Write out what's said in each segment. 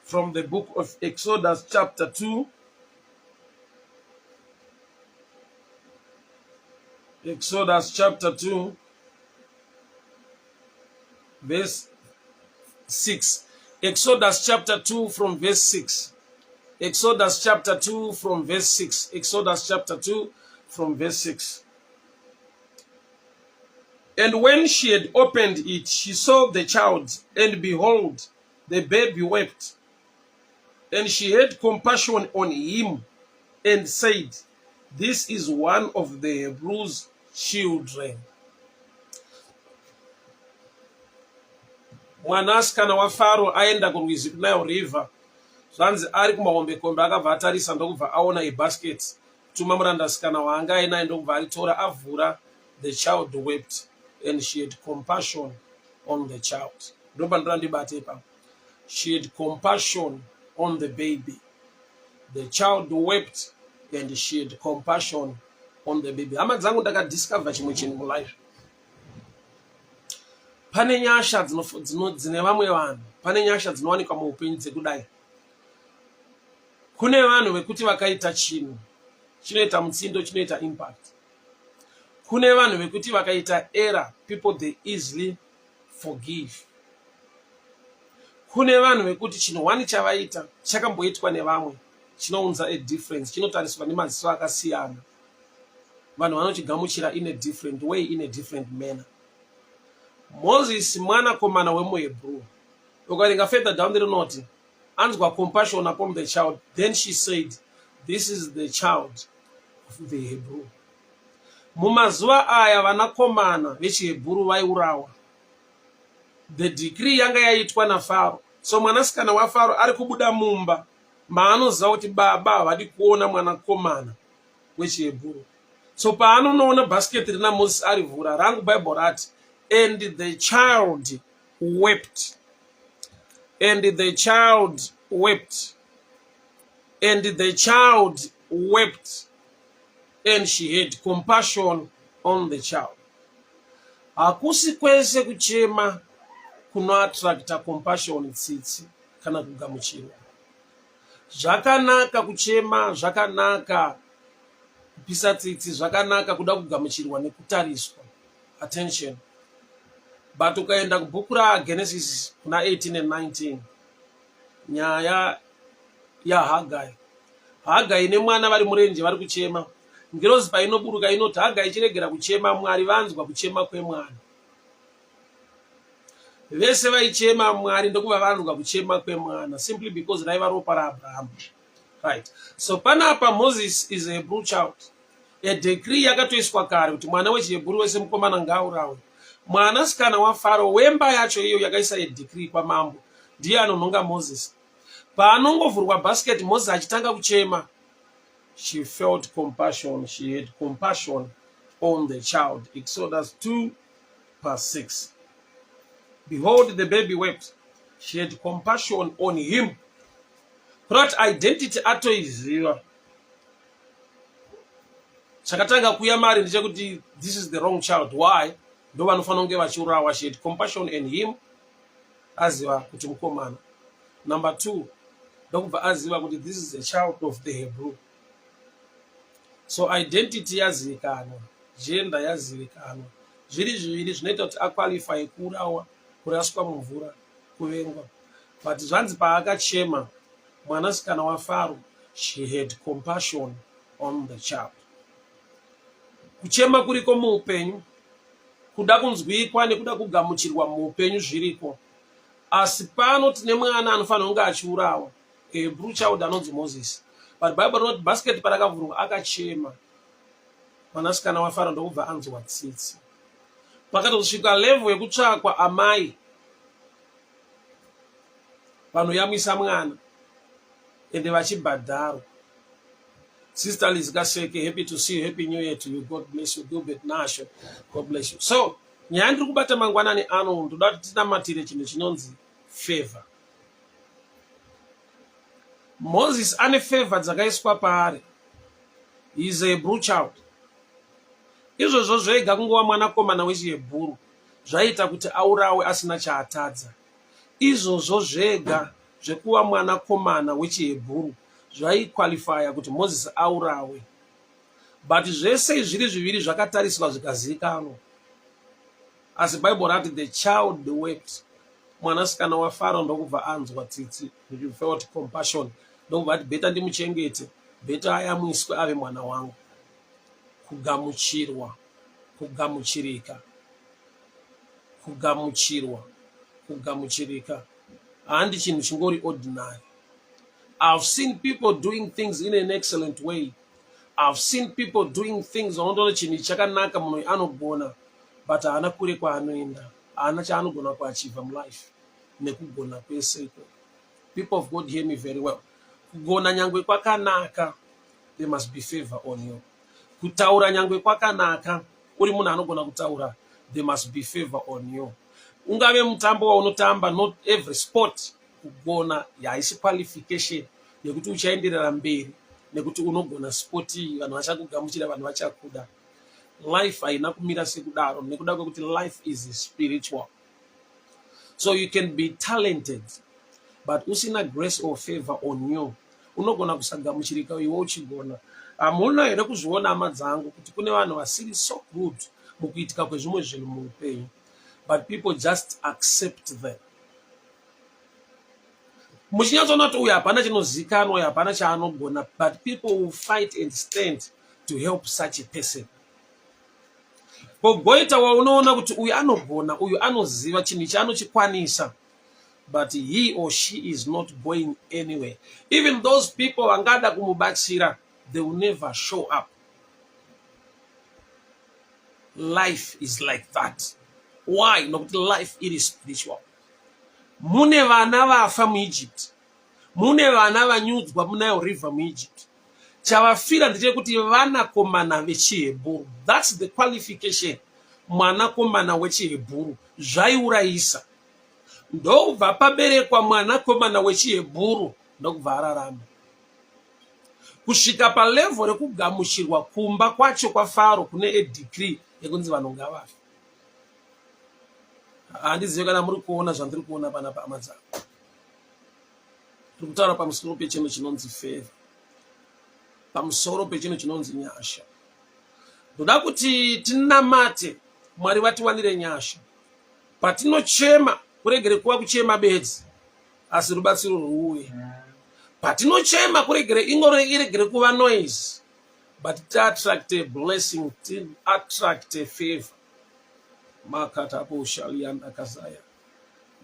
From the book of Exodus chapter 2. Exodus chapter 2 verse 6. Exodus chapter 2 from verse 6. Exodus chapter 2 from verse 6. Exodus chapter 2 from verse 6. And when she had opened it, she saw the child, and behold, the baby wept. And she had compassion on him and said, This is one of the Hebrews' children. Mwanasikana waFaro aenda kurwizi kuNile River. Zvanzi ari kumahombekombe akabva atarisa ndokubva aona ibasket. Tuma murandasikana waanga ainaye ndokubva aritora avhura. The child wept and she had compassion on the child. Ndopandinoda ndibate ipapo. She had compassion on the baby. The child wept and she had compassion on the baby. Hama dzangu ndakadiscover chimwe chinhu mulife. Pane nyasha dzine vamwe vanhu, pane nyasha dzinowanikwa muupenyu dzekudai. Kune vanhu vekuti vakaita chinhu chinoita mutsindo, chinoita impact. Kune vanhu vekuti vakaita error, people they easily forgive. Kune vanhu vekuti chinhu wani chavaita chakamboitwa nevamwe chinounza a difference, chinotariswa nemaziso akasiyana. Vanhu vanochigamuchira in a different way, in a different manner. Moses mwanakomana wemuHebrew, ukaverenga further down rinoti anzwa compassion upon the child, then she said, this is the child of the Hebrew. Mumazuva aya vanakomana vechiHebhuru vaiurawa. The decree yanga yaitwa naFaro. So mwanasikana waFaro ari kubuda mumba maanoziva kuti baba havadi kuona mwanakomana wechiHebhuru. So paanonoona basket rina Moses arivhura, rangu Bible rati, and the child wept. And the child wept. And the child wept. And she had compassion on the child. Hakusi kwese kuchema kunoattracta compassion, tsitsi kana kugamuchirwa. Zvakanaka kuchema, zvakanaka kupisa tsitsi, zvakanaka kuda kugamuchirwa nekutariswa attention. But ukaenda kubhuku raGenesis kuna 18 and 19, nyaya yaHagai. Hagai nemwana vari murenje vari kuchema. Ngirozi painoburuka inoti Hagai chiregera kuchema, Mwari vanzwa kuchema kwemwana. Vese vaichema Mwari ndokuva vanzwa kuchema kwemwana simply because raiva ropa raAbraham. Right. So panapa Moses is a Hebrew child. A decree yakatoiswa kare kuti mwana wechiHebrew wese mukomana ngaaurawe. Mwanasikana waFaro wemba yacho iyo yakaisa a decree kwamambo ndiye anonhonga Moses. Paanongovhurwa basket Moses achitanga kuchema, she felt compassion. She had compassion on the child. Exodus 2 verse 6. Behold, the baby wept. She had compassion on him. Kurati identity atoiziva. Chakatanga kuya mari ndechekuti this is the wrong child. Why? Ndo vanofanira kunge vachiurawa. She had compassion on him. Aziva kuti mukomana. Number 2, ndokubva aziva kuti this is a child of the Hebrew. So identity yazivikanwa, gender yazivikanwa. Zviri zviviri zvinoita kuti aqualify kuurawa, kuraswa mumvura, kuvengwa. But zvanzi paakachema, mwanasikana waFaro, she had compassion on the child. Kuchema kuriko muupenyu, kuda kunzwikwa nekuda kugamuchirwa muupenyu zviriko. Asi pano tine mwana anofanira kunge achiurawa, a Hebrew child anonzi Moses. But Bible rinoti basket parakavhurwa akachema. Mwanasikana waFaro ndokubva anzwa tsitsi. Pakatosvika level yekutsvakwa amai vanoyamwisa mwana ende vachibhadharwa. Sister Liz Kaseke, happy to see you. Happy New Year to you. God bless you. Gilbert Nasho, God bless you. So, nyaya ndiri kubata mangwanani ano, ndoda kuti tinamatire chinhu chinonzi favor. Moses ane favor dzakaiswa paari. He is a Hebrew child. Izvozvo zvega kungova mwanakomana wechiHebhuru zvaita kuti aurawe asina chaatadza. Izvozvo zvega Zvekuva mwanakomana wechiHebhuru zvaiqualifya kuti Mozisi aurawe. But zvese zviri zviviri zvakatariswa zvikazivikanwa. Asi Bible rati the child wept. Mwanasikana waFaro ndokubva anzwa tsitsi, he felt compassion, ndokubva ati better ndimuchengete, better ayamwiswe ave mwana wangu. Kugamuchirwa, kugamuchirika, kugamuchirwa, kugamuchirika handi chinhu chingori ordinary. I've seen people doing things in an excellent way. I've seen people doing things vanotoona chinhu chakanaka, munhu anogona, but haana kure kwaanoenda, haana chaanogona kuachieva mulife nekugona kwese ikoko. People of God, hear me very well. Kugona nyangwe kwakanaka, there must be favor on you. Kutaura nyangwe kwakanaka, uri munhu anogona kutaura, there must be favor on you. Ungave mutambo waunotamba, not every sport, kugona haisi qualification yekuti uchaenderera mberi nekuti unogona sport iyi, vanhu vachakugamuchira, vanhu vachakuda. Life haina kumira sekudaro, nekuda kwekuti life is spiritual. So you can be talented, but usina grace or favor on you, unogona kusagamuchirika iwe uchigona. Hamuna here kuzviona, hama dzangu, kuti kune vanhu vasiri so good mukuitika kwezvimwe zvinhu muupenyu, but people just accept them? Muchinyatsoona kuti uyu hapana chinozikanwa, uyu hapana chaanogona, but people will fight and stand to help such a person. Pogoita waunoona kuti uyu anogona, uyu anoziva chinhu ichi, anochikwanisa, but he or she is not going anywhere. Even those people vangada kumubatsira, they will never show up. Life is like that. Why? Nokuti life iri spiritual. Mune vana vafa muEgypt, mune vana vanyudzwa muNile River muEgypt. Chavafira ndechekuti vanakomana vechiHebhuru. That's the qualification. Mwanakomana wechiHebhuru zvaiurayisa. Ndokubva paberekwa mwanakomana wechiHebhuru, ndokubva ararama kusvika palevel rekugamuchirwa kumba kwacho kwaFaro kune a decree yekunzi vanhu ngavafe. Handizivi kana muri kuona zvandiri kuona panapa, hama dzangu. Tiri kutaura pamusoro pechinhu chinonzi favor, pamusoro pechinhu chinonzi nyasha. Ndoda kuti tinamate Mwari vatiwanire nyasha. Patinochema, kuregere kuva kuchema bedzi, asi rubatsiro rwuuye. Patinochema, kuregere ingoro iregere kuva noise, but tiattract a blessing, tiattract a favor. Makataboshalianda kazaya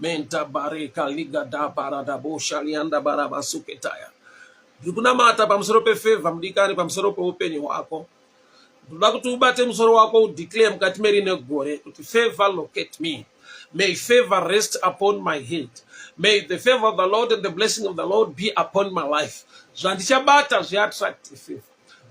menta bareka ligadabaradabosalianda barabasuketaya. Ndiri kunamata pamusoro pefavor, mudikani, pamusoro peupenyu hwako. Ndoda kuti ubate musoro wako, udeclare mukati merine gore kuti, "Favor locate me. May favor rest upon my head. May the favor of the Lord and the blessing of the Lord be upon my life." Zvandichabata zviattract favor,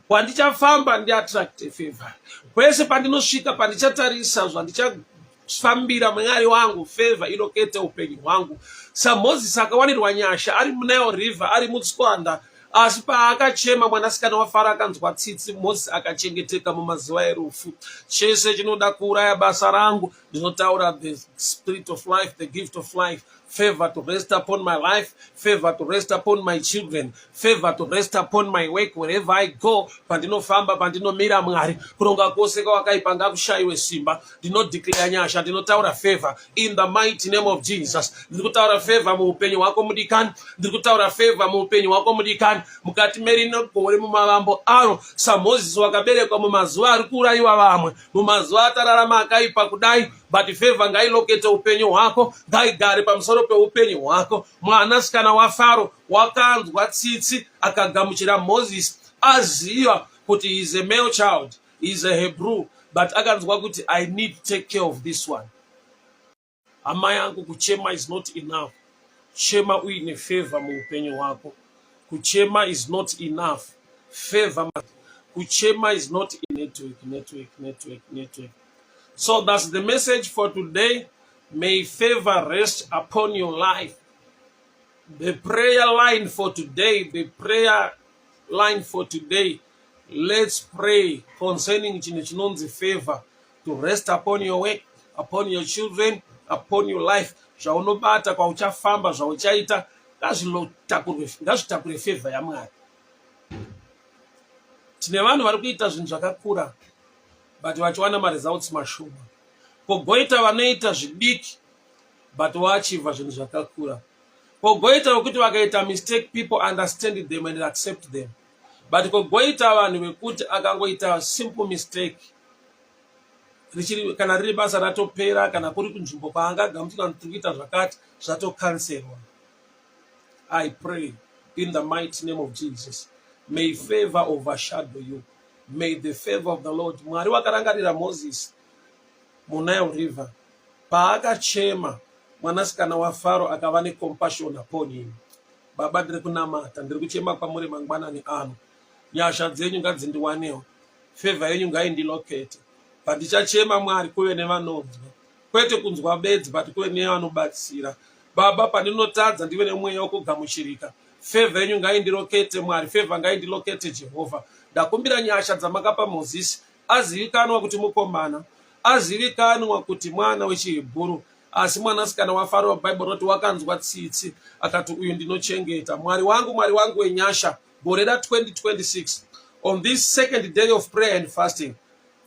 kwandichafamba ndiattract favor, kwese pandinosvika, pandichatarisa, zvandichafambira, Mwari wangu, favor ilocate upenyu hwangu. SaMozisi akawanirwa nyasha ari muNile River, ari mutswanda, asi paakachema, mwanasikana waFaro akanzwa tsitsi, Mozisi akachengeteka mumazuva erufu. Chese chinoda kuuraya basa rangu, ndinotaura the spirit of life, the gift of life, favor to rest upon my life, favor to rest upon my children, favor to rest upon my work, wherever I go, pandinofamba, pandinomira. Mwari, kuronga kwose kwawakaipa ngakushayiwe simba. Ndinodeclare nyasha, ndinotaura favor in the mighty name of Jesus. Ndiri kutaura favor muupenyu hwako, mudikani. Ndiri kutaura favor muupenyu hwako, mudikani, mukati merino gore, mumavambo aro. SaMozisi wakaberekwa mumazuva ari kuurayiwa vamwe, mumazuva atararama akaipa kudai, but favor ngailocate upenyu hwako, ngaigare pamusoro peupenyu hwako. Mwanasikana waFaro wakanzwa tsitsi, akagamuchira Mozisi, aziva kuti he is a male child, he is a Hebrew, but akanzwa kuti, "I need to take care of this one." Hama yangu, kuchema is not enough. Chema uine favor muupenyu hwako. Kuchema is not enough. Favor. Kuchema is not. Network, network, network, network. So that's the message for today. May favor rest upon your life. The prayer line for today, the prayer line for today, let's pray concerning chinhu chinonzi favor to rest upon your work, upon your children, upon your life, zvaunobata, kwauchafamba, zvauchaita. Ngazvitakure favor yaMwari. Tine vanhu vari kuita zvinhu zvakakura but vachiwana maresults mashoma, kogoita vanoita zvidiki but voachiever zvinhu zvakakura, kogoita vekuti vakaita mistake, people understand them and accept them, but kogoita vanhu vekuti akangoita simple mistake, richiri kana riri basa ratopera, kana kuri kunzvimbo kwaangagamuchira tiri kuita zvakati, zvatokanselwa. I pray in the mighty name of Jesus, may favor overshadow you. May the favor of the Lord. Mwari wakarangarira Moses muNile River paakachema, mwanasikana waFaro akava necompassion upon him. Baba, ndiri kunamata, ndiri kuchema kwamuri mangwanani ano. Nyasha dzenyu ngadzindiwanewo, favor yenyu ngaindilocate. Pandichachema, Mwari, kuve nevanonzwa, kwete kunzwa bedzi, but kuve nevanobatsira. Baba, pandinotadza, ndive nemweya wekugamuchirika. Favor yenyu ngaindilocate, Mwari. Favor ngaindilocate, Jehovha. Ndakumbira nyasha dzamakapa Mozisi, azivikanwa kuti mukomana, azivikanwa kuti mwana wechiHebhuru, asi mwanasikana waFaro, Bhaibheri roti wakanzwa tsitsi, akati, "Uyu ndinochengeta." Mwari wangu, Mwari wangu wenyasha, gore ra2026, on this second day of prayer and fasting,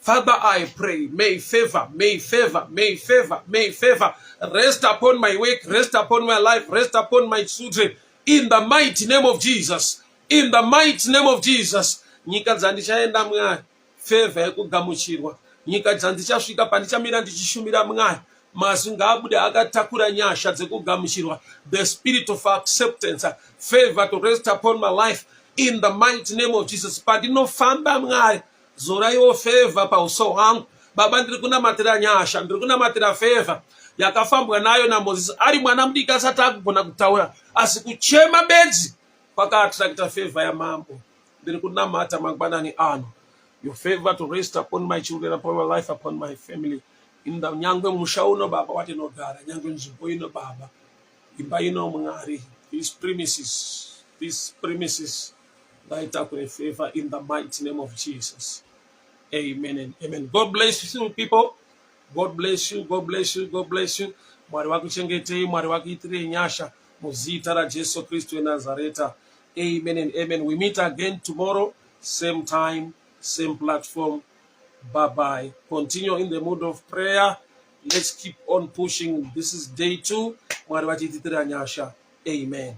Father, I pray, may favor, may favor, may favor, may favor rest upon my work, rest upon my life, rest upon my children. In the mighty name of Jesus. In the mighty name of Jesus. Nyika dzandichaenda, Mwari, favor yekugamuchirwa. Nyika dzandichasvika, pandichamira ndichishumira, Mwari, mazwi ngaabude akatakura nyasha dzekugamuchirwa, the spirit of acceptance, favor to rest upon my life in the mighty name of Jesus. Pandinofamba, Mwari, zoraiwo favor pauso hwangu. Baba, ndiri kunamatira nyasha, ndiri kunamatira favor yakafambwa nayo naMozisi ari mwana mudiki, asati akugona kutaura, asi kuchema bedzi kwakaattracta favor yamambo. Ndiri kunamata mangwanani ano, your favor to rest upon my children, upon my life, upon my family, in the nyangwe musha uno, Baba, watinogara, nyangwe nzvimbo ino, Baba, imba ino, Mwari, these premises, these premises ngaitakure favor in the mighty name of Jesus. Amen and amen. God bless you, people. God bless you, God bless you, God bless you. Mwari vakuchengetei, Mwari vakuitirei nyasha muzita raJesu Kristu weNazareta. Amen and amen. We meet again tomorrow, same time, same platform. Bye bye. Continue in the mood of prayer. Let's keep on pushing. This is day 2. Mwari vachiititira nyasha. Amen.